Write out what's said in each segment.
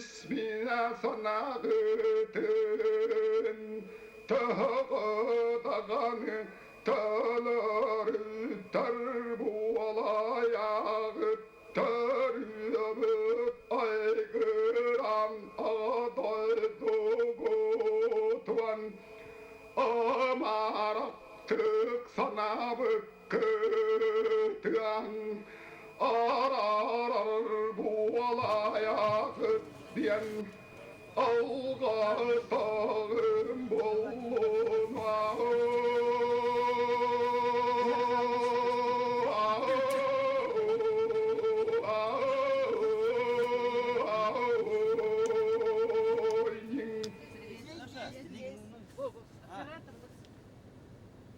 Исминэ санаабытын тоҕо даҕаны толоруттар буолайаҕыттар үөбүт айгыран дойдубутун амарахтык санаабыккытыан араарар буолайаҕыт диэн алҕатаҕым буоллуна.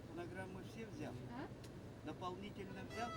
Фонограммы все взял? Дополнительно взял?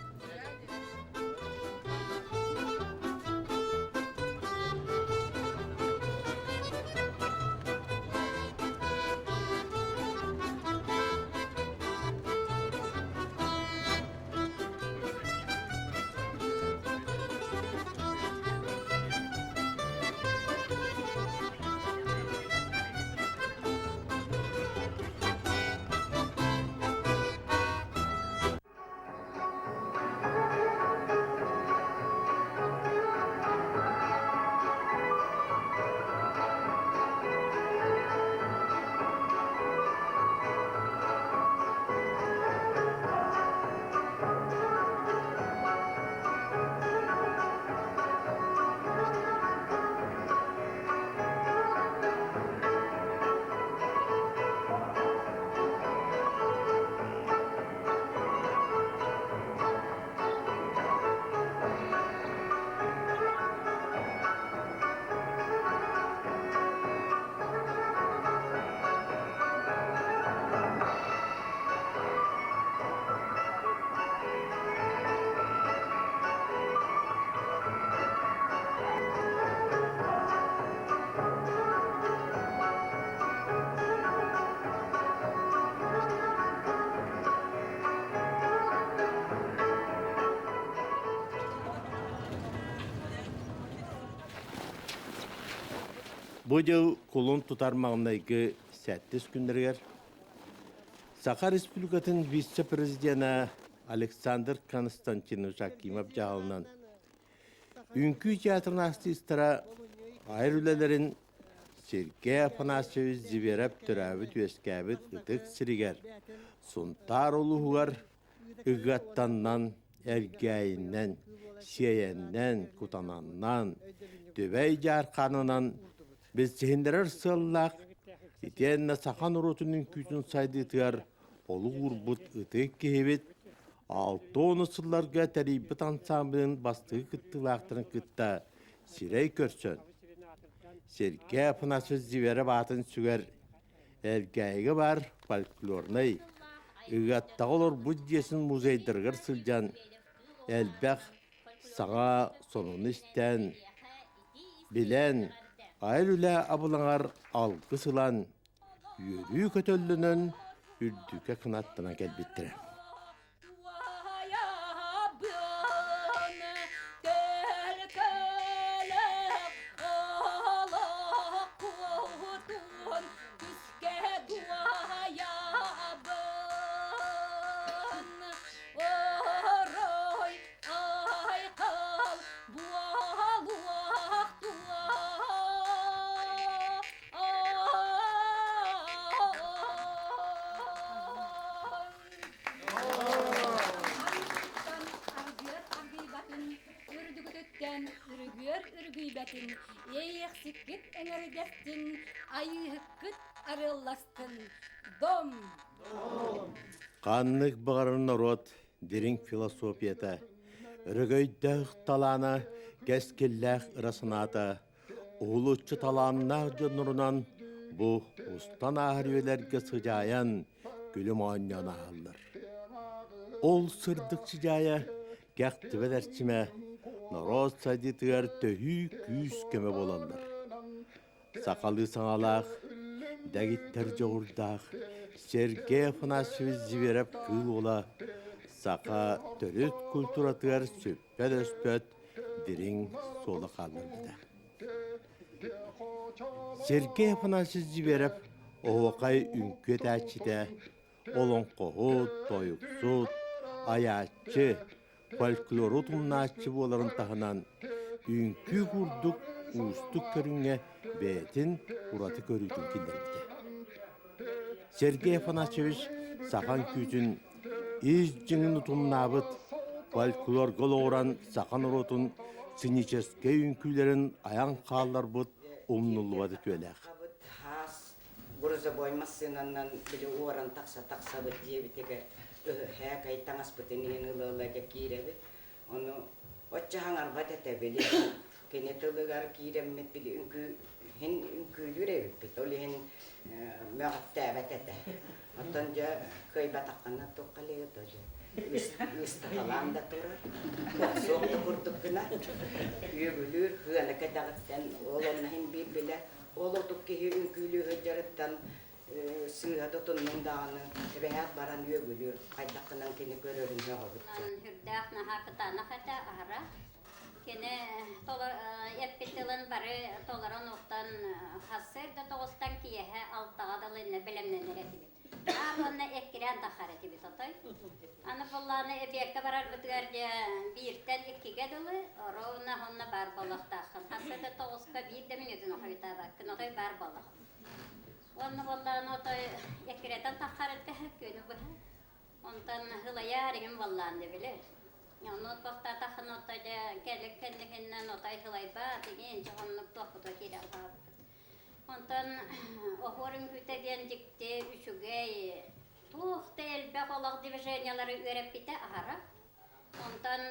Бу дьыл кулун тутар маҥнайгы сэттис күннэригэр Саха Республикатын вице-президенэ Александр Константинович Акимов дьаһалынан Үҥкүү театрын артыыстара айар үлэлэрин Сергей Афанасьевич Зверев төрөөбүт-үөскээбит ытык сиригэр Сунтаар улууһугар Ыгыаттаннан, Элгээйинэн, Сиэйэннэн, Кутананнан, Түбэй Дьаарханынан билсиһиннэрэр сыаллаах итиэннэ саха норуотун үҥкүүтүн сайдыытыгар олук уурбут ытык киһибит 60 сылларга тэрийбит ансамблын бастакы кыттыылаахтарын кытта сирэй көрсөн, Сергей Афанасьевич Зверев аатын сүгэр Элгээйигэ баар фольклорнай Ыгыаттаҕа олорбут дьиэтин музейдарыгар сылдьан элбэх саҥа сонуну истэн, билэн, айар үлэ абылаҥар алгыс ылан, үөрүү көтөллөнөн үрдүкэ кынаттанан кэлбиттэрэ. Үрдүгүтүттэн үрүгүөр үргүйбэтин, иэйиэхсиккит эҥэрдэстин, айыыһыккыт арыалластын. Дом! Ханнык баҕарар норуот дириҥ философията, өрөгөйдөөх талаана, кэскиллээх ыра санаата Уһулуччу талааннаах дьоннорунан бу устан ааһар үйэлэргэ сыдьаайан, күлүм оонньоон ааһаллар. Ол сырдык сыдьаайа кэхтибэт эрчимэ норуот сайдыытыгар төһүү күүс-көмө буолаллар. Сахалыы саҥалаах, дэгиттэр дьоҕурдаах Сергей Афанасьевич Зверев-Кыыл Уола саха төрүт культуратыгар сүппэт-өспөт дириҥ суола хаалларбыта. Сергей Афанасьевич Зверев оһуохай үҥкүү этээччитэ, олоҥхоһут, тойуксут, айааччы, фольклору тумнааччы буоларын таһынан, үҥкүү курдук уустук көрүҥҥэ бэйэтин ураты көрүүтүн киллэрбитэ. Сергей Афанасьевич саха үҥкүүтүн ис дьиҥин утумнаабыт, фольклорга олоҕуран саха норуотун сценическэй үҥкүүлэрин айан хаалларбыт умнуллубат үтүөлээх. Грузовой массыынанан били уоран тахса тахсабыт диэбитигэр ыһыһээкэй таҥаспытын иһин ыла-ыла дьэ киирэбит. Ону оччо хаҥарбат этэ били. Кини тылыгар киирэммит били үҥкүү иһин үҥкүүлүүр эбиппит. Ол иһин мөҕүттээбэт этэ. Оттон дьэ кыайбатаххына туохха элигэ тоже ыыстаталаан да турар. Охсуох да курдук гына үөгүлүүр хыана кэтэҕиттэн ол онно иһин биир билэр Ол отук киһи үҥкүүлүү сылдьарыттан сыыһа тутуннуҥ даҕаны эбэһээт баран үөгүлүүр, хайдаххынан кини көрөрүн сөҕөбүт. Үрдээх наһаа кытаанах этэ аһара. Кини эппит тылын бары толорон уктан сарсыарда тоҕустан киэһэ алтаҕа дылы иннэ бэлэмнэнэр этибит. Аа уонна эккирээн таххар этибит отой. Аны буоллаҕына эбиэккэ барарбытыгар дьэ бииртэн иккигэ дылы ровно онно баар буолуохтааххын. Сарсыарда тоҕуска биир да мүнүүтүн хойутаабаккын отой баар буолаҕын. Уонна буоллаҕына отой эккирэтэн таххар этэ күнү быһа. Онтон ылайаар иһин буоллаан дьэ били. Онно отбохтоотоххуна отой дьэ кэлик кэнникиннэн отой ылайбат иҥин дьэ оннук туохпутугар киирэн хаалбыппыт. Онтон оһуор үҥкүүтэ диэн дьикти үчүгэй туох да элбэх олох движениелары үөрэппитэ аһара. Онтон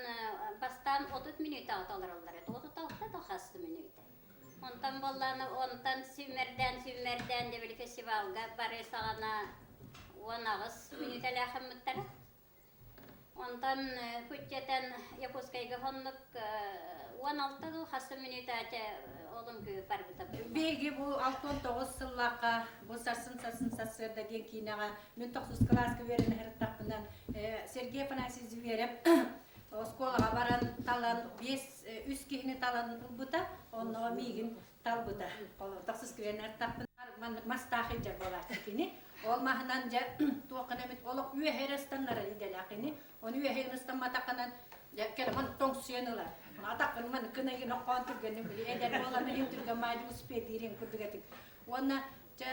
бастаан 30 мүнүүтэҕэ толороллор этэ. 36 да хас да мүнүүтэ. Онтон буоллаҕына онтон сүүмэрдээн сүүмэрдээн дебили фестивалга бары саҕана 18 мүнүүтэлээх гыммыттара. Онтон күччэтэн Якутскайга хоннук 16 дуу хас да мүнүүтэ ол үҥкүү барбыта. Биһиги бу 69 сыллаахха бу сарсын-сарсын сарсыарда диэн киинэҕэ мин тохсус кылааска үөрэнэ сырыттахпына Сергей Афанасьевич Зверев оскуолаҕа баран талан биэс үс киһини талан ылбыта онно миигин талбыта. Тохсус үөрэнэ сырыттахпына маннык мастаах илдьэр буолааччы кини. Ол маһынан дьэ туоххана эмит олох үөһэ эрэ ыстаннарар идэлээх кини. Ону үөһэ ыстамматаххынан дьэ кэлэмэн тоҥсуйан ылар. Атаххын маннык гына гына хоон түргэнник били эдэр буолан иһин түргэн маадьы успедиирин курдук этик. Уонна дьэ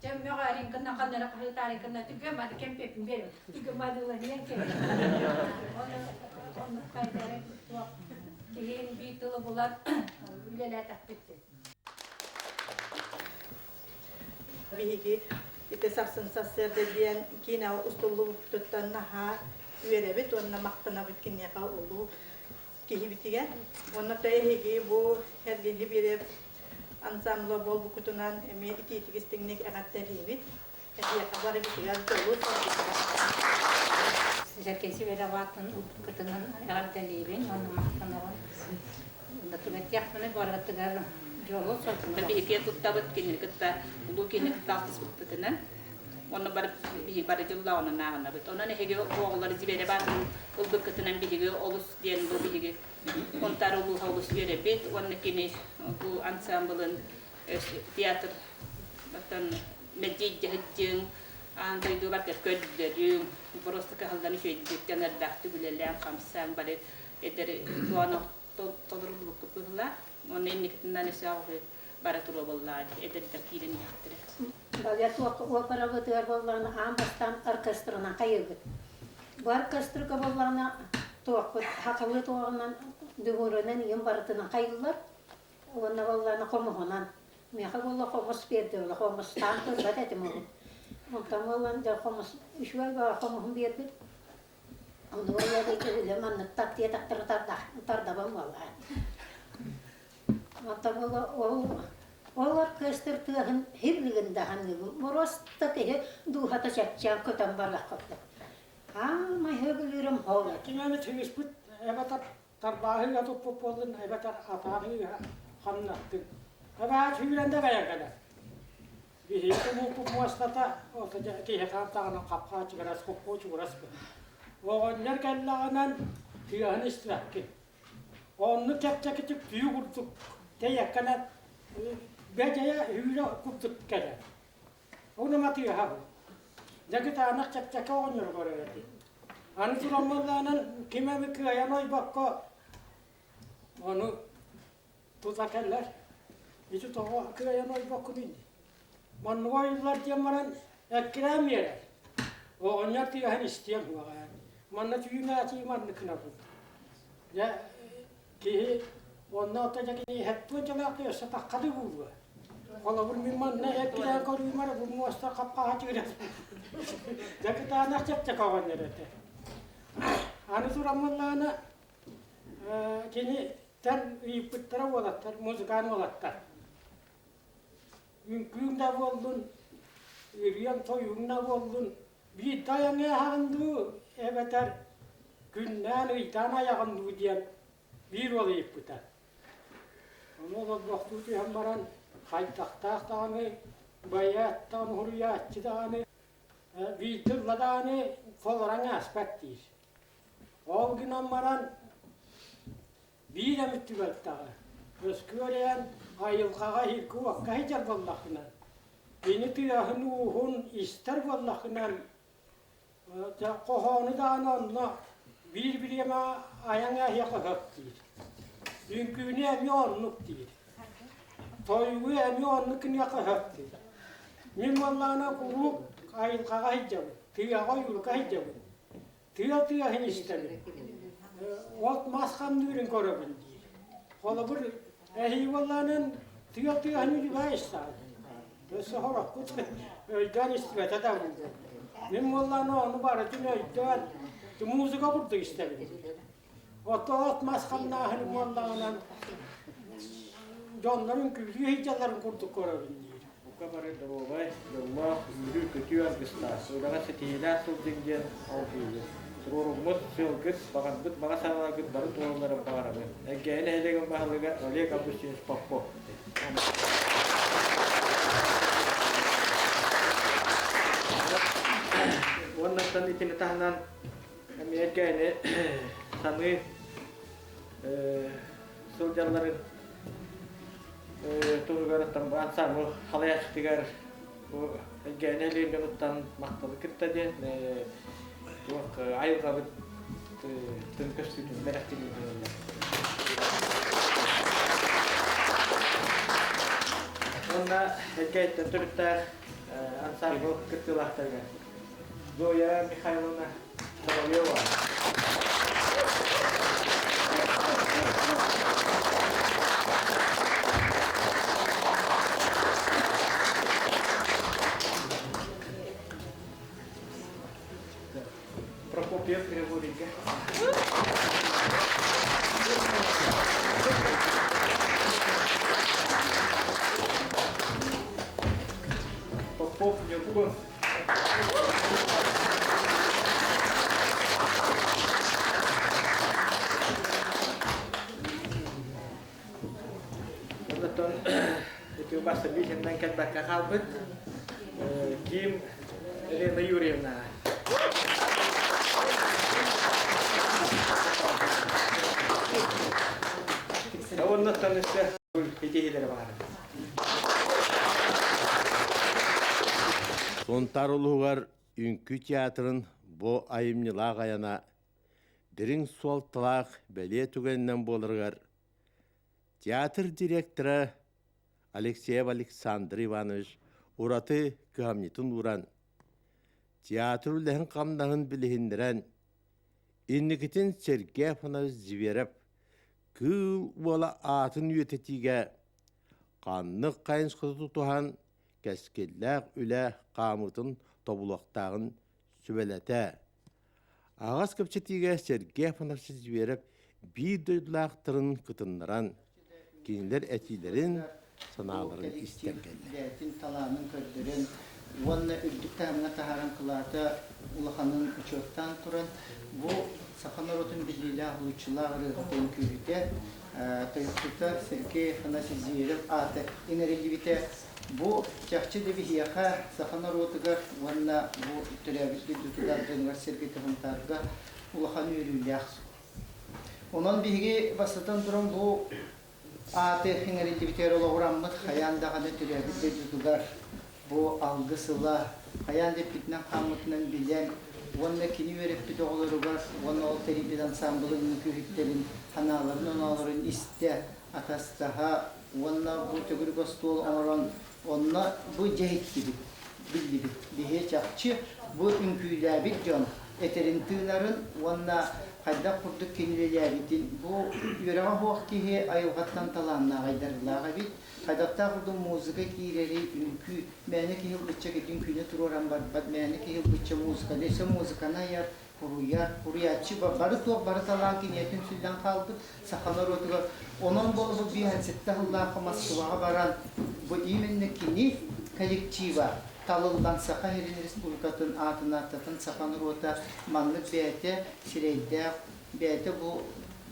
дьэ мөҕөөрүн гына ханнара хаһыытаарин гына түргэн маады кэмпиэппин биэрим. Түргэн маады ылан иһэн кэлин. Оны оннук хайдары туох киһин биир тылы булан үлэлээтэхпит. Биһиги ити сарсын сарсыарда диэн киинэҕэ устуллубуппутуттан наһаа үөрэбит уонна махтанабыт киниэхэ улуу киһибитигэр. Уонна то эһиги бу Эргиһи биэрэр ансамбла буолбуккутунан эмиэ итиитик истиҥник эҕэрдэлиибит. Эһиэхэ барыбытыгар дьолу Сэргэй Сибэлэҕаатын ылбыккытынан эҕэрдэлиибин уонна махтанабын. Тугаттиахпына барытыгар дьолу соргуну. Биһиги туттабыт кинини кытта улуу киһини кытта алтыспыппытынан уонна бары биһиги бары дьоллооҕунан ааҕынабыт. Онон эһиги оҕолор Зибэрэ баатын ылбыккытынан биһиги олус диэн бу биһиги Хонтаар улууһа олус үөрэбит уонна кини бу ансамблын театр оттон мэлдьи дьаһыддьыҥ аан дойду барыта көрдөрүҥ просто кыһаллан үчүгэйдик дьаныардаахтык үлэлээн хамсаан бары эдэр туону толоруллубуккут быһыылаах уонна инникитинэн өссө бара туруо буоллаҕа эдэрдэр киирэн иһиэхтэрэ. Балет операбытыгар буоллаҕына аан бастаан оркестрынан хайыыбыт. Бу оркестрга буоллаҕына туохпут хахылыы туоҕунан дүҥүрүнэн ийэм барытынан хайыыллар. Уонна буоллаҕына хомуһунан. Миэхэ буолла хомус биэрдэ буолла хомустаан көрбөт этим урут. Онтон буоллан дьэ хомус үчүгэй баҕа хомуһун биэрбит. Ону буолла үлэ маннык тар диэтэхтэрэ тардабын буоллаҕа. Онтон буолла ол ол оркестр тыаһын хирлигин да саныыбын. Просто киһи дууһата чэпчээн көтөн барыах курдук. Аамай сөбүлүүрүм ол. Кинини тигиспит эбэтэр тарбааһыга туппут буоллун эбэтэр атааһыга хамнаттын. Эбээ сүүрэн да кэлэн кэлэр. Биһиги тумууппут муостата киһи хаамтаҕынан хапхаа чугурас, хоппуо чугурас Оҕонньор кэллэҕинэн тыаһын истибэккин. Оннук чэпчэкитик түү курдук Тэйэккэнэн бэдьэйэ үүрэ курдук кэлэр. Ону матыаһа бу. Дьэ кытаанах чэпчэки оҕонньору көрөр этим. Аны тураммаллаанан ким эми кыайан ойбокко ону тута кэллэр. Ити тоҕо кыайан ойбоккунуй дии. Манныга ойуллар диэн баран эккирээн биэрэр. Оҕонньор тыаһын истиэм суоҕа. Манна түүмээтии маннык гынабын. Дьэ киһи онно ото дьэ кини хэттуон дьалаах өссө таххады буолуо. Холобур мин манна эккирээн көрүүмэр бу муоста хаппаха чыырас. Дьэ кытаанах чэпчэки оҕонньор этэ. Аны тураммыллаана кини тэн ыйыппыттара уолаттар, музыкант уолаттар. Үҥкүүҥ да буоллун, ырыаҥ-тойуҥ да буоллун, биирдэ айаҥыаһаҕын дуу, эбэтэр күннээн, ыйдаан айаҕын дуу диэн биир уол ыйыппыта. Ону олорбохтуу түһэн баран, хайдахтаах даҕаны байаат даҕаны, уһуруйааччы даҕаны, биирдэ ылла даҕаны толорон ааспат диир. Ол гынан баран Биир эмит түбэлтэҕэ, өскүөрээн айылҕаҕа иһиргэ-уокка сылдьар буоллаххына, кини тыаһын-ууһун истэр буоллаххынан, хоһоону даҕаны онно биир бириэмэ айаҥ эһиэхэ сөп диир. Үҥкүүнү эмиэ оннук диир. Тойугу эмиэ оннук киниэхэ сөп диир. Мин буоллаҕына куруук айылҕаҕа сылдьабын, тыаҕа ойуурга сылдьабын. Тыа тыаһын истэбин, от-мас хамныырын көрөбүн диир. Холобур, эһии буоллаанан тыа тыаһын үлүбээ истэҕин. Өссө сорохпут өйдөөн истибэтэ да буолуо. Мин буоллаана ону барытын өйдөөн, музыка курдук истэбин. Ото от-мас хамнааһын буоллаҕынан дьоннорун күлүү сылдьалларын курдук көрөбүн диир. Бука бары доруобай, дьоллоох, үөрүү-көтүү аргыстаах, үлэҕэ ситиһиилээх сылдьыҥ диэн алгыыбын. Туруоруммут сыалгыт, баҕарбыт баҕа санааларгыт бары туолалларын баҕарабын. Элгээйи нэһилиэгин баһылыга Олег Августинович Попов. Уоннаттан итини таһынан эмиэ Элгээйини саныы сылдьалларын туһугар ансамбл халайааччытыгар бу Элгээни Линдабыттан махталы кытта диэн туох айылҕабыт тын көстүүтүн бэлэхтиир Уонна Элгээйиттэн төрүттээх ансамбл кыттыылаахтарыгар Зоя Михайловна Соловьева. Прокопьев Григорийга. Попов Ньургун. Онтон ити убаста биисиннэн кэлбэккэ хаалбыт Ким Елена Юрьевна. Оннуттан өссө итиһилere баҕарабын. Сунтаар улууһугар Үҥкүү театрын бу айымньылаах айана дириҥ суолталаах бэлиэ түгэнинэн буоларыгар театр директора Алексеев Александр Иванович ураты кыһамньытын ууран, театр үлэһин хамнаһын билиһиннэрэн, инникитин Сергей Афанасьевич Зверев Кыыл Уола аатын үйэтитиигэ ханнык хайысханы тутуһан кэскиллээх үлэ хаамыытын тобулуохтааҕын сүбэлэтэ. Аҕас кэпсэтиигэ Сергей Афанасьевич Зверев биир дойдулаахтарын кытыннаран, кинилэр этиилэрин, санааларын истэн кэллэ. Бэйэтин талаанын көрдөрөн уонна үрдүк таһымҥа таһааран кылаата улаханын учуоттаан туран, бу саха норуотун биллиилээх уһулуччулаах ырыаһытын күүһүтэ, тойуксута Сергей Афанасьевич Зверев аата иҥэриллибитэ. Бу чахчы да биһиэхэ, саха норуотугар уонна бу төрөөбүт дойдутугар дьонугар-сэргэтэ Сунтаарга улахан үөрүүлээх суол. Онон биһиги бастатан туран бу Ааты иҥэриллибитигэр олоҕураммыт хайаан даҕаны төрөөбүт дойдутугар бу алгыс ыла, хайаан да эппитинэн-хааммытынан билэн уонна кини үөрэппит оҕолоругар уонна ол тэрийбит ансаамбылын үҥкүүһүттэрин санааларын-оноолорун истэ, атастаһа уонна бу төгүрүк остуол оҥорон онно бу дьэһиттибит, биллибит. Биһи чахчы бу үҥкүүлээбит дьон этэрин-тыынарын уонна хайдах курдук кини үлэлээбитин бу үөрэҕэ суох киһи айылҕаттан талааннаах айдарыылаах эбит. Хайдахтаах курдук музыка киирэри, үҥкүү, мээнэ киһи ылбычча үҥкүүнү туруоран барбат, мээнэ киһи ылбычча музыканы, өссө музыканы айар, Уруйар, уруйааччы бары туох бары талаан кинигэ түмсүллэн хаалбыт саха норуотугар. Онон буолбут биэһэнситтэ сыллаахха Москваҕа баран, бу именно кини коллектива талыллан Саха сирин республикатын аатын ааттатан саха норуота маннык бэйэтэ сирэйдээх, бэйэтэ бу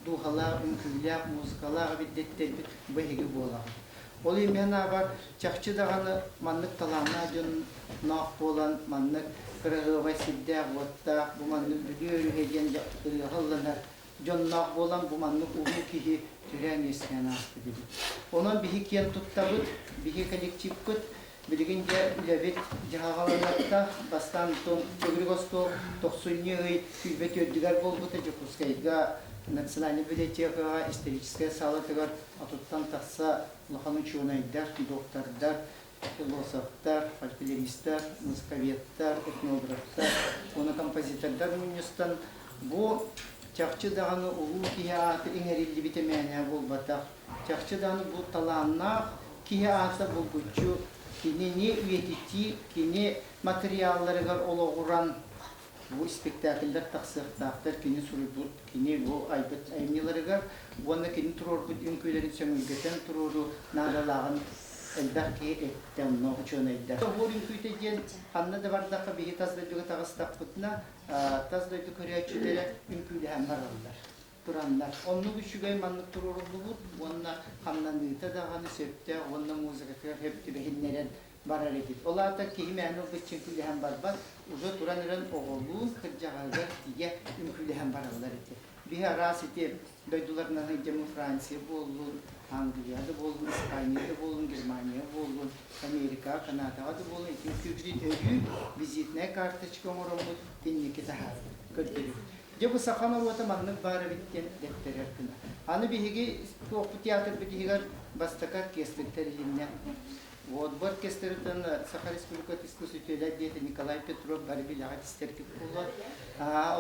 дууһалаах, үҥкүүлээх, музыкалаах эбит дэттэрбит бу эһиги буолаҕыт. Ол иһин аабар чахчы даҕаны маннык талааннаах дьонноох буолан, маннык кыраһыабай сирдээх-уоттаах, бу маннык Бүлүү өрүһэ диэн ырыаҕа ылланар дьонноох буолан, бу маннык улуу киһи төрөөн-үөскээн ааспыт эбит. Онон биһи киэн туттабыт, биһи коллективпыт билигин дьэ үлэбит дьаһаҕаланарта. Бастаан төгүрүк остуол тохсунньу ый 24-үгэр буолбута Дьокуускайга Национальнай библиотекаҕа историческай саалатыгар отуттан тахса улахан учуонайдар, доктордар, философтар, фольклористар, музыковедтар, этнографтар уонна композитордар мунньустан бу чахчы даҕаны улуу киһи аата иҥэриллибитэ мээнэ буолбатах. Чахчы даҕаны бу талааннаах киһи аата булгуччу кинини үйэтитии, кини матырыйаалларыгар олоҕуран Бу спектакльдар тахсыахтаахтар кини суруйбут, кини бу айбыт айымньыларыгар уонна кини туруорбут үҥкүүлэрин сөҥүргэтэн туруоруу наадалааҕын элбэх киһи эттэ онно учуонайдар. Оһуор үҥкүүтэ диэн ханна да бардахха биһи тас дойдуга таҕыстахпытына тас дойду көрөөччүлэрэ үҥкүүлэһэн бараллар тураннар. Оннук үчүгэй маннык туруоруллубут уонна хамнаныыта даҕаны сөптөөх уонна музыкатыгар сөп түбэһиннэрэн барар эбит. Ол аата киһи мээнэ ылбычча үҥкүүлэһэн барбат, уже туран эрэн оҕолуун кырдьаҕаһыгар тиийэ үҥкүүлэһэн бараллар этэ. Биһи араас ити дойдуларынан сылдьаммын Франция буоллун, Англия да буоллун, Испания да буоллун, Германия буоллун, Америка, Канадаҕа да буоллун ити үҥкүүбүтүн өрүү визитная карточка оҥороммут инники таһаарбыт, көрдөрүбүт. Дьэ бу саха норуота маннык баар эбит диэн дэттэрэр гына. Аны биһиги туохпут театрбыт иһигэр бастакы оркестр тэрилиннэ. Вот бу оркестрытын Саха Республикатын искусителя диэтэ Николай Петров бары билэҕит истэргит буолуо.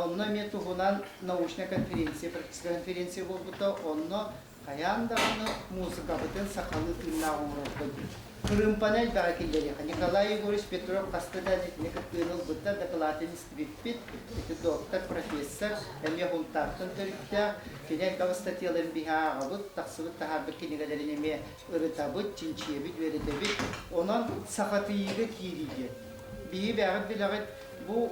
Онно эмиэ туһунан научная конференция, практическая конференция буолбута. Онно хайаан даҕаны музыкабытын сахалыы тыыннаах оҥорорго диэн. Кырыымпаны элбэҕи киллэриэххэ. Николай Егорович Петров хаста да итини кыттыыны ылбыта, дакылаатын истибиппит. Ити доктор, профессор, эмиэ Һунтаартан төрүттээх. Кини элбэх ыстатыйаларын биһи ааҕабыт, тахсыбыт таһаарбыт кинигэлэрин эмиэ ырытабыт, чинчийэбит, үөрэтэбит. Онон сахатыйыыга киирии диэн. Биһи бэйэҕит билэҕит, бу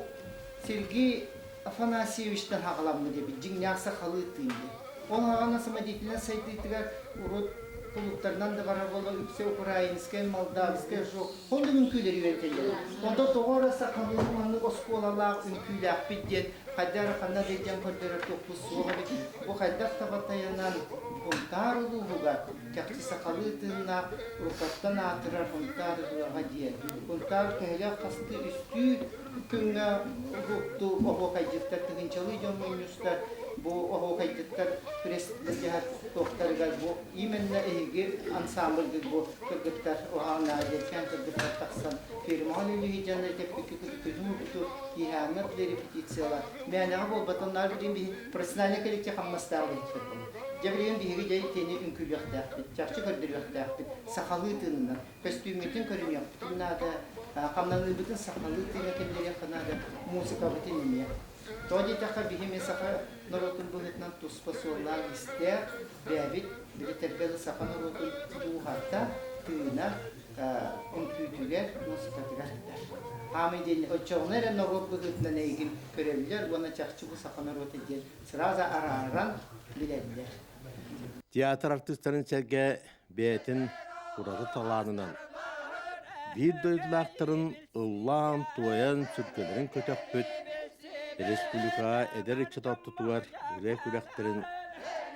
Сергей Афанасьевичтан хаҕаламмыт эбит, дьиҥнээх сахалыы тыын диэн. Ол хаҕана самодеятельность сайдыытыгар урут кулууптарынан да барар буолла, үксэ украинскай, молдавскай, жок. Оннук үҥкүүлэри үөрэтэллэр. Онтон тоҕо эрэ сахалыы маннык оскуолалаах үҥкүүлээхпит диэн хайдах эрэ ханна да илдьэн көрдөрөр туохпут суох эбит. Бу хайдах таба тайанан Сунтаар улууһугар чахчы сахалыы тыыннаах уруккаттан аатырар Сунтаар ыһыаҕа диэн. Сунтаар төһөлөөх хастыы үстүү күҥҥэ уһуктуу оһуокайдьыттар тыһыынчалыы дьон мунньустар бу оһуокайдьыттар пресс-былдьаһар туохтарыгар бу именно эһиги ансамбльгыт бу кыргыттар уһааннаа диэччээн кыргыттар тахсан фирмаҕа үлүһүй дьон этэппикки күнү уһукту киэһээҥҥи для репетициялар мээнэҕэ буолбатах наар билигин биһи профессиональный коллектив хамнастаах үлэһиттэр буолар. Дьэ билигин биһиги дьэ итини үҥкүүлүөхтээхпит, чахчы көрдөрүөхтээхпит, сахалыы тыынынан, көстүүммүтүн көрүнүөхпүтүн наада, хамнаныыбытын сахалыы тыыҥа киллэриэххэ наада, музыкабытын эмиэ. Тоҕо диэтэххэ, биһи эмиэ саха норуотун быһыытынан туспа суоллаах-иистээх, бэйэбит били тэрбэл саха норуотун дууһата, тыына үҥкүүтүгэр, музыкатыгар сытар. Хаамый диэн оччоҕуна эрэ норуот быһыытынан эйигин көрөллөр уонна чахчы бу саха норуота диэн сразу арааран билэллэр. Театр артыыстарын сэргэ бэйэтин ураты талаанынан биир дойдулаахтарын ыллаан-туойан сүргэлэрин көтөхпүт республикаҕа эдэр ыччат ортотугар ырыа күрэхтэрин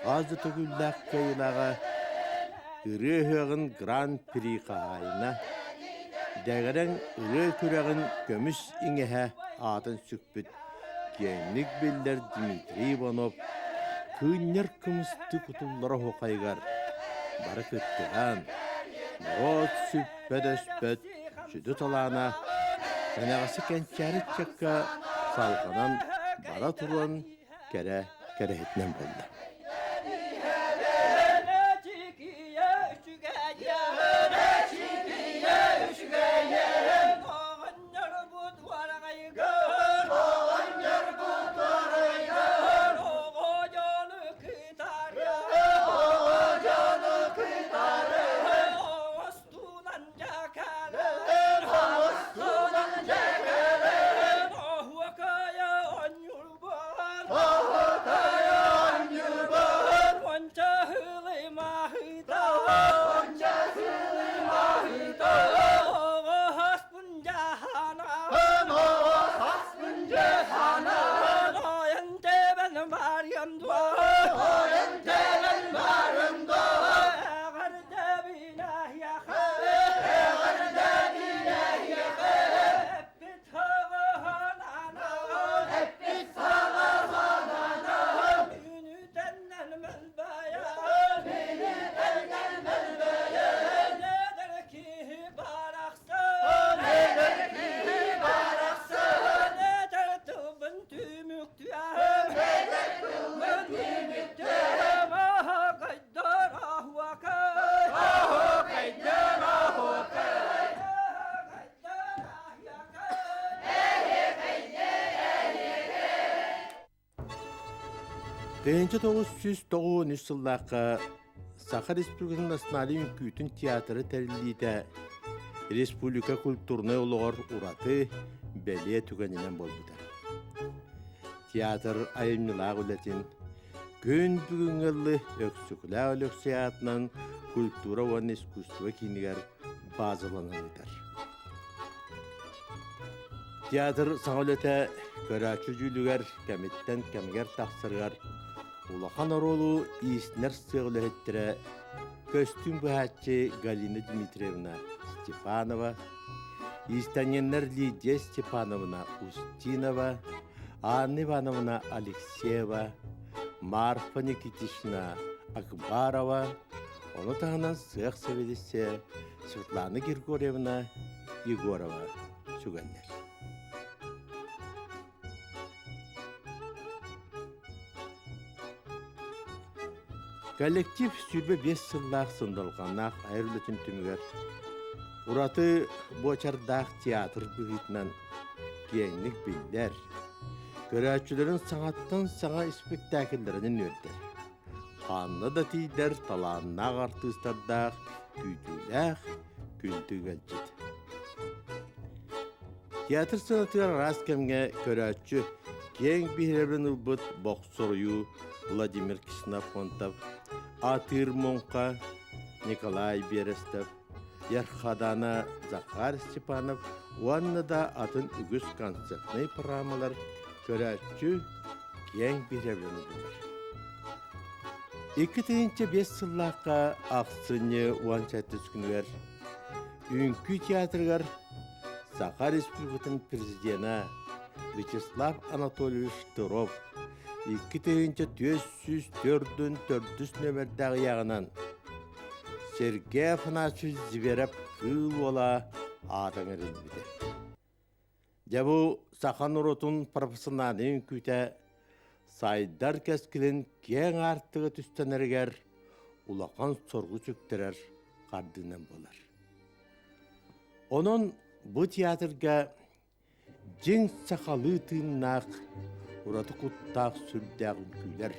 хас да төгүллээх кыайыылааҕа. Ырыа ыһыаҕын Гран-при хаһаайына, дэгэрэҥ ырыа күрэҕин көмүс иҥэһэ аатын сүкпүт киэҥник биллэр Дмитрий Иванов кыынньар кымыстыы кутуллар оһуохайыгар бары кыттыһан, норуот сүппэт-өспөт сүдү талаана кэнэҕэси кэнчээри ыччакка салҕанан бара туруон кэрэ кэрэһитинэн буолла. 1993 сыллаахха Саха Республикатын Национальнай үҥкүүтүн театра тэриллиитэ республика культурнай олоҕор ураты бэлиэ түгэнинэн буолбута. Театр айымньылаах үлэтин күн бүгүҥҥү ыллы Өксөкүлээх Өлөксөй аатынан культура уонна искусство киинигэр базаланан ыытар. Театр саҥа үлэтэ көрөөччү дьүүлүгэр кэмиттэн кэмигэр тахсарыгар улахан оруолу иистэнэр сыах үлэһиттэрэ көстүүм быһааччы Галина Дмитриевна Степанова, иистэнньэннэр Лидия Степановна Устинова, Анна Ивановна Алексеева, Марфа Никитична Акбарова, ону таһынан сыах сэбиэдиссэйэ Светлана Григорьевна Егорова сүгэллэр. Коллектив 25 сыллаах сындалҕаннаах айар үлэтин түмүгэр ураты буочардаах театр быһыытынан киэҥник биллэр, көрөөччүлэрин саҥаттан саҥа испиктээкиллэринэн үөрдэр. Ханна да тиийдэр талааннаах артыыстардаах, күүтүүлээх күндү ыалдьыт. Театр сценатыгар араас кэмҥэ көрөөччү киэҥ биһирэбилин ылбыт бохсоруйуу Владимир Ксенофонтов, Атыыр Муҥха, Николай Берестов, Ярхадана Захар Степанов уонна да атын үгүс концертнай программалар көрөөччү киэҥ биһирэбилин ыллылар. 2005 сыллаахха ахсынньы 17 күнүгэр Үҥкүү театрыгар Саха Республикатын президена Вячеслав Анатольевич Штыров 2404 нүөмэрдээх ыйааҕынан Сергей Афанасьевич Зверев Кыыл Уола аата ыҥырыллыбыта. Дьэ бу саха норуотун профессиональнай үҥкүүтэ сайдар кэскилин киэҥ аартыга түстэнэригэр улахан соргу сүктэрэр хардыынан буолар. Онон бу театрга дьиҥ сахалыы тыыннаах, ураты куттаах сүрдээх үҥкүүлэр,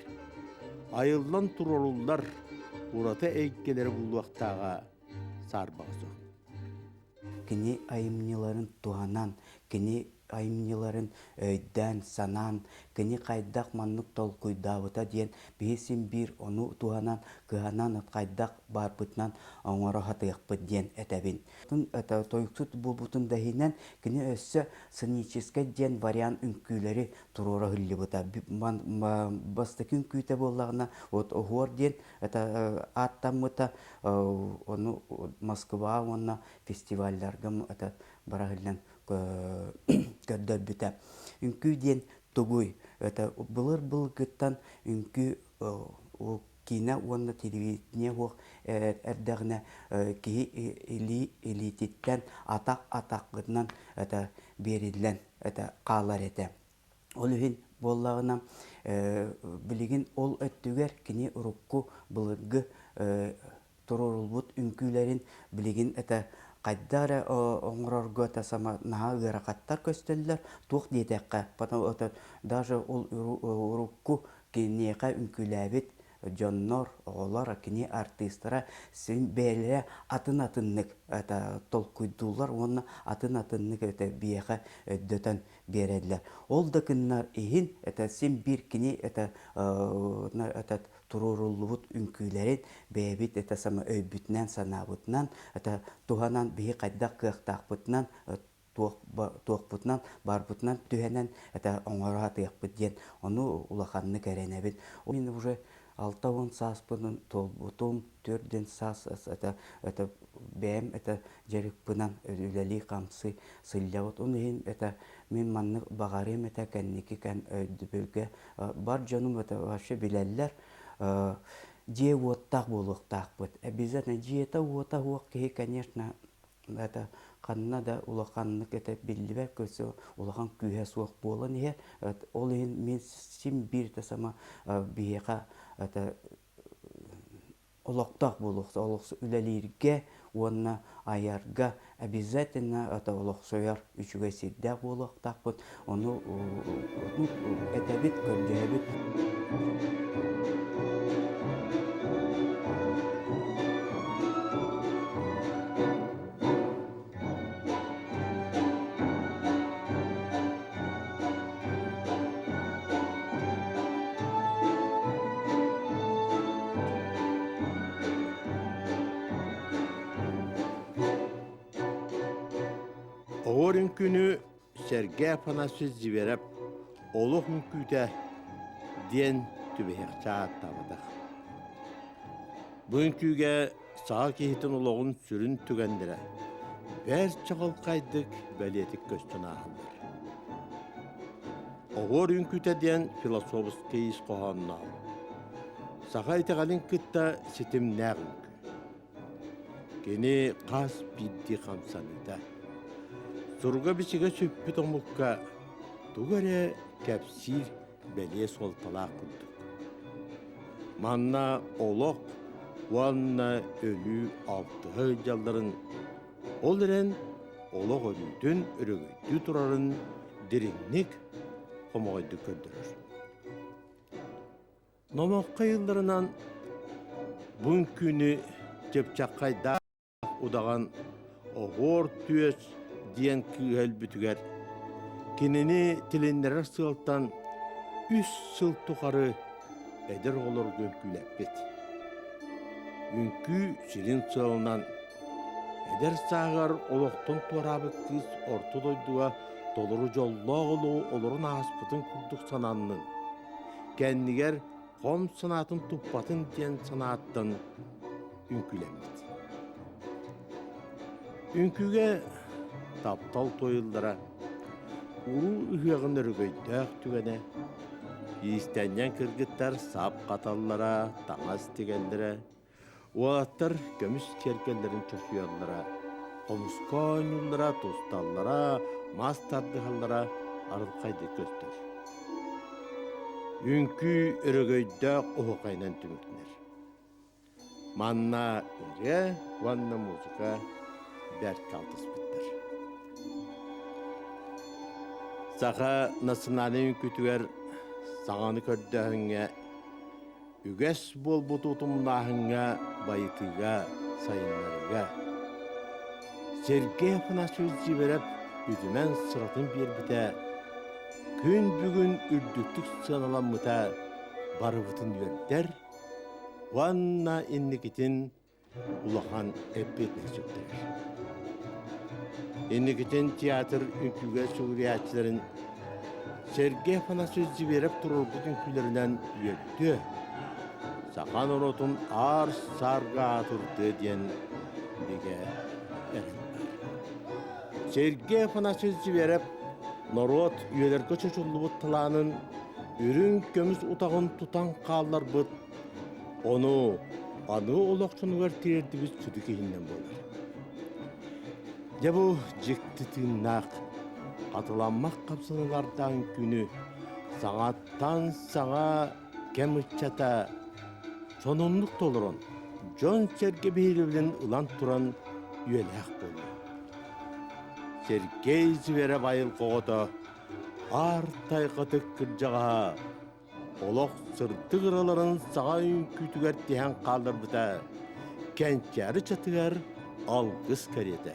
айыллан туруоруллар ураты эйгэлэри булуохтааҕа саарбаҕа суох. Кини айымньыларын туһанан, кини айымньыларын өйдөөн, санаан, кини хайдах маннык толкуйдаабыта диэн биһи син биир ону туһанан, кыһанан хайдах баарбытынан оҥоро сатыахпыт диэн этэбин. Тойуксут буолбутун да иһинэн кини өссө сценическэй диэн вариант үҥкүүлэри туруора сылдьыбыта. Бастакы үҥкүүтэ буоллаҕына, вот оһуор диэн это ааттаммыта, ону Москва уонна фестивалларга это бара сылдьан көрдөрбүтэ. Үҥкүү диэн тугуй? Это былыр-былыргыттан үҥкүү киинэ уонна телевидение суох эрдэҕинэ киһи илии илиититтэн атах атаххытынан это биэриллэн это хаалар этэ. Ол иһин буоллаҕына билигин ол өттүгэр кини урукку былыргы туруорулбут үҥкүүлэрин билигин это хайда эрэ оҥорорго это сама наһаа ыарахаттар көстөллөр туох диэтэххэ потом это даже ол урукку киниэхэ үҥкүүлээбит дьоннор оҕолор кини артыыстара син бэйэлэрэ атын атыннык это толкуйдууллар уонна атын атыннык это биэхэ өйдөтөн биэрэллэр ол да гыннар иһин это син биир кини это этот туруоруллубут үҥкүүлэрин бэйэбит это сама өйбүтүнэн санаабытынан это туһанан биһи хайдах кыахтаахпытынан туохпутунан барбытынан түһэнэн это оҥоро сатыахпыт диэн ону улаханнык эрэнэбин. Мин уже 60 сааспын туолбутум, төрдүн саас это это бэйэм это дьарыкпынан үлэлии-хамсыы сылдьабыт. Ол иһин это мин маннык баҕарыам этэ кэнники кэм өйдөбүлгэ бар дьонум это вообще билэллэр дьиэ уоттаах буолуохтаахпыт. Обязательно дьиэтэ уота суох киһи, конечно, это ханна да улаханнык это биллибэт көсө улахан күүһэ суох буолан иһэр. Ол иһин мин син биир да сама биһиэхэ это олохтоох буолуохта үлэлииргэ уонна айарга обязательно это олохсуйар үчүгэй сирдээх буолуохтаахпыт ону этэбит көрдөһөбүт Оҕор үҥкүүнү Сэргэ Афанасьевич Зверев «Олох үҥкүүтэ» диэн түбэһиэхчэ ааттаабатах. Бу үҥкүүгэ саха киһитин олоҕун сүрүн түгэннэрэ бэрт чаҕылхайдык бэлиэтик көстөн ааһаллар. Оһуор үҥкүүтэ диэн философскай ис хоһоонноох, саха итэҕэлин кытта ситимнээх үҥкүү. Кини хас биирдии хамсаныыта, суруга-бичигэ сүппүт омукка тугу эрэ кэпсиир бэлиэ суолталаах курдук. Манна олох уонна өлүү алтыһа сылдьалларын, ол эрэн олох өлүүтүн өрөгөйдүү турарын дириҥник, хомоҕойдук көрдөрөр. Номоххо ыйылларынан, бу үҥкүүнү чыпчаххайдаах удаҕан Оһуор Түөс диэн кыыһа өлбүтүгэр кинини тилиннэрэр сыалтан үс сыл тухары эдэр оҕолорго үҥкүүлэппит. Үҥкүү сирин сыалынан эдэр сааһыгар олохтон туораабыт кыыс орто дойдуга толору дьоллоох олоҕу олорон ааспытын курдук сананнын, кэннигэр хом санаатын туппатын диэн санааттан үҥкүүлэммит. Үҥкүүгэ таптал туойуллара, уруу ыһыаҕын өрөгөйдөөх түгэнэ, иистэнньэҥ кыргыттар сап хаталлара, таҥас тигэллэрэ, уолаттар көмүс киэргэллэрин чочуйаллара, хомуска оонньууллара, тусталлара, мас тардыһаллара арылхайдык көстөр. Үҥкүү өрөгөйдөөх оһуохайынан түмүктэнэр. Манна ырыа уонна музыка бэркэ алтыспыттар. Саха национальнай үҥкүүтүгэр саҥаны көрдөөһүҥҥэ, үгэс буолбут утумнааһыҥҥа, байытыыга, сайыннарыыга Сергей Афанасьевич Зиверев үтүмэн сыратын биэрбитэ, күн бүгүн үрдүктүк сыаналаммыта барыбытын үөрдэр уонна инникитин улахан эппиэтинэс сүктэрэр. Инникитин театр үҥкүүгэ сүгүрүйээччилэрин Сергей Афанасьевич Зверев туруорбут үҥкүүлэринэн үөрдүө, саха норуотун аар-саарга аатырдыа диэн бигэ эрэл баар. Сергей Афанасьевич Зверев норуот үйэлэргэ чочуллубут талаанын үрүҥ көмүс утаҕын тутан хаалларбыт Ону аны олохчунугар тириэрдибит сүдү киһиннэн буолар. Дьэ бу дьикти тыыннаах, хатыламмат хапсаныылардаан күнү саҥаттан саҥа кэм ыччата сонуннук толорон, дьон-сэргэ биһирэбилин ылан туран үйэлээх буолла. Сергей Зверев айылҕа оҕото аар тайҕатык кырдьаҕаһа Олох сырдык ыраларын саҕа үҥкүүтүгэр тиһэн хаалларбыта кэнчээри чатыгар алгыс кэриэтэ.